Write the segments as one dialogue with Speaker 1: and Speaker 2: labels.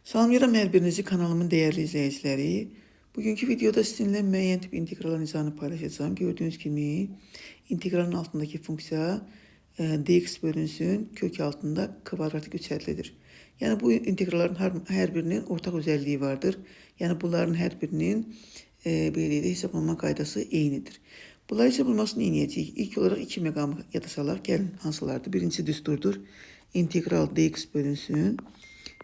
Speaker 1: Salamlayıram hər birinizi kanalımın dəyərli izləyiciləri. Bugünkü videoda sizinlə müəyyən tip integralın izahını paylaşacağım. Gördüyünüz kimi integralın altındakı funksiya dx bölünsün kök altında kvadratik üç ədlidir. Yəni bu integralların hər birinin ortaq özəlliyi vardır. Yəni bunların hər birinin belə deyək də, hesablama qaydası eynidir. Bunları hesablamasını edəcəyik? İlk olaraq iki məqamı yada salaq. Gəlin hansılardır? Birincisi düsturdur. İntegral dx bölünsün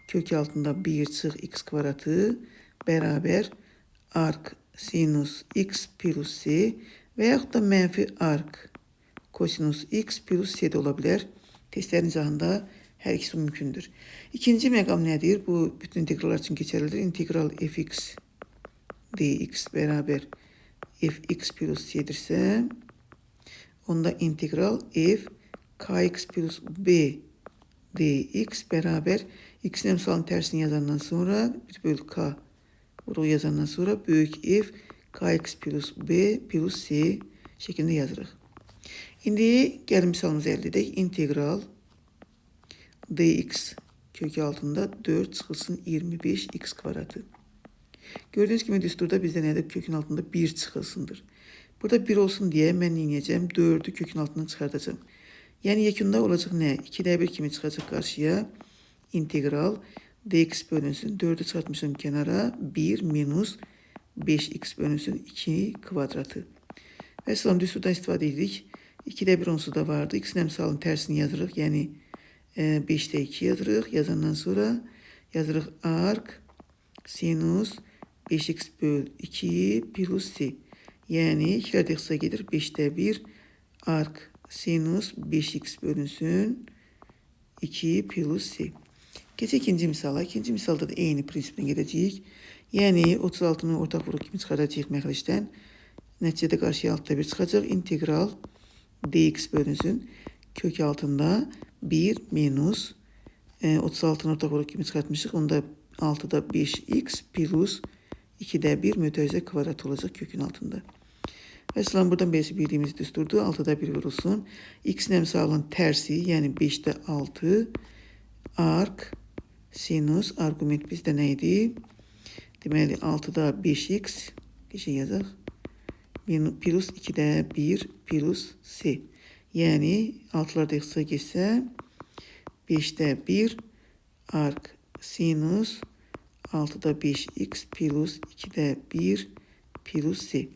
Speaker 1: kök altında 1 çıx x kvadratı beraber arc sinus x plus c veyahut da mənfi arc kosinus x plus c də ola bilər. Testlərin izahında hər ikisi mümkündür. İkinci məqam nədir? Bu bütün integrallar üçün keçərlidir. İntegral fx dx beraber fx plus c'dirsə, onda integral f kx plus b dx beraber x'in əmsalının tersini yazandan sonra 1 bölü k vurgu yazandan sonra böyük f kx plus b plus c şeklinde yazırıq. İndi gəlin misalımızı əldə edək. İntegral dx kökü altında 4 çıxılsın 25 x kvadratı. Gördüyünüz kimi düsturda bizdə nədir? Kökün altında 1 çıxılsındır. Burada 1 olsun deyə mən nə edəcəm? 4-ü kökün altından çıxardacağım. Yəni yekunda olacaq nə? 2-də 1 kimi çıxacaq qarşıya. İntegral dx bölünsün. 4-ü çıxartmışam kənara. 1 minus 5x bölünsün 2 kvadratı. Vəssalam, düsturdan istifadə edirik. 2-də 1 onsuz da vardı. X-in əmsalının tərsini yazırıq. Yəni 5-də 2 yazırıq. Yazandan sonra yazırıq arc sinus 5x böl 2 plus c. Yəni 2-lər də ixtisara gedir. 5-də 1 arc sinus 5x bölünsün 2 plus c. Keçək ikinci misala. İkinci misalda da eyni prinsiplə gedəcəyik. Yəni 36-nı ortaq vuruq kimi çıxardacağıq məxricdən. Nəticədə qarşıya 6-da 1 çıxacaq. İntegral dx bölünsün kök altında 1 minus 36-nı ortaq vuruq kimi çıxartmışıq. Onda 6-da 5x plus 2-də 1 mötərizə kvadrat olacaq kökün altında. Vəssalam, buradan belisi bildiyimiz düsturdur. 6-da 1 vurulsun. X-in əmsalının tərsi, yəni 5-də 6 arc sinus arqument bizdə nə idi? Deməli 6-da 5x qəşəng yazaq. Plus 2-də 1 plus c. Yəni 6-lar da ixtisara getsə 5-də 1 arc sinus 6-da 5x plus 2-də 1 plus c.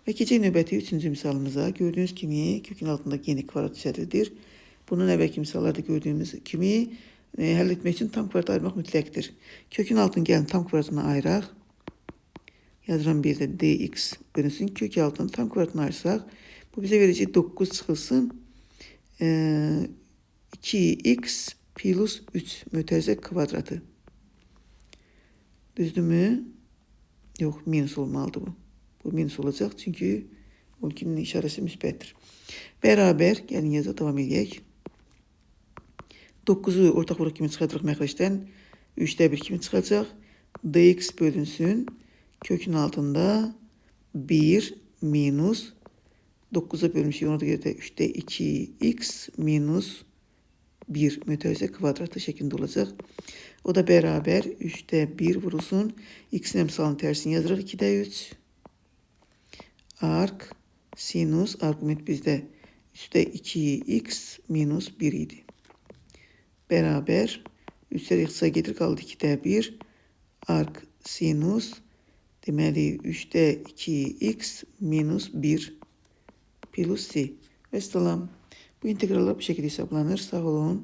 Speaker 1: Və keçək növbəti üçüncü misalımıza. Gördüyünüz kimi kökün altında yeni kvadrat üç. Bunun əvvəlki misallarda gördüyümüz kimi həll etmək üçün tam kvadrat ayırmaq mütləqdir. Kökün altını gəlin tam kvadratına ayıraq. Yazıram bir də dx bölünsün. Kök altını tam kvadratına ayırsaq, bu bizə verəcək 9 çıxılsın. 2x plus 3 mötərizə kvadratı. Düzdürmü? Yox, minus olmalıdır bu. Bu minus olacaq çünki 12-nin işarəsi müsbətdir. Beraber, gəlin yazaq, davam edək. 9-u ortaq vuruq kimi çıxardırıq məxricdən. 3-də 1 kimi çıxacaq. Dx bölünsün. Kökün altında 1 minus 9'a bölmüşük. Ona da görə də 3-də 2x minus 1 mötərizə kvadratı şəklində olacaq. O da beraber 3-də 1 vurulsun. X-in əmsalının tərsini yazırıq. 2-də 3 arc sinus arqument bizdə 3-də 2x minus 1 idi. Beraber 3-lər ixtisara gedir, qaldı 2-də 1 arc sinus deməli 3-də 2x minus 1 plus c. Vəssalam. Bu integrallar bu şəkildə hesablanır. Sağ olun.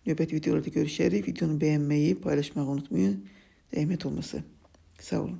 Speaker 1: Növbəti videolarda görüşərik. Videonu bəyənməyi, paylaşmağı unutmayın. Zəhmət olmasa. Sağ olun.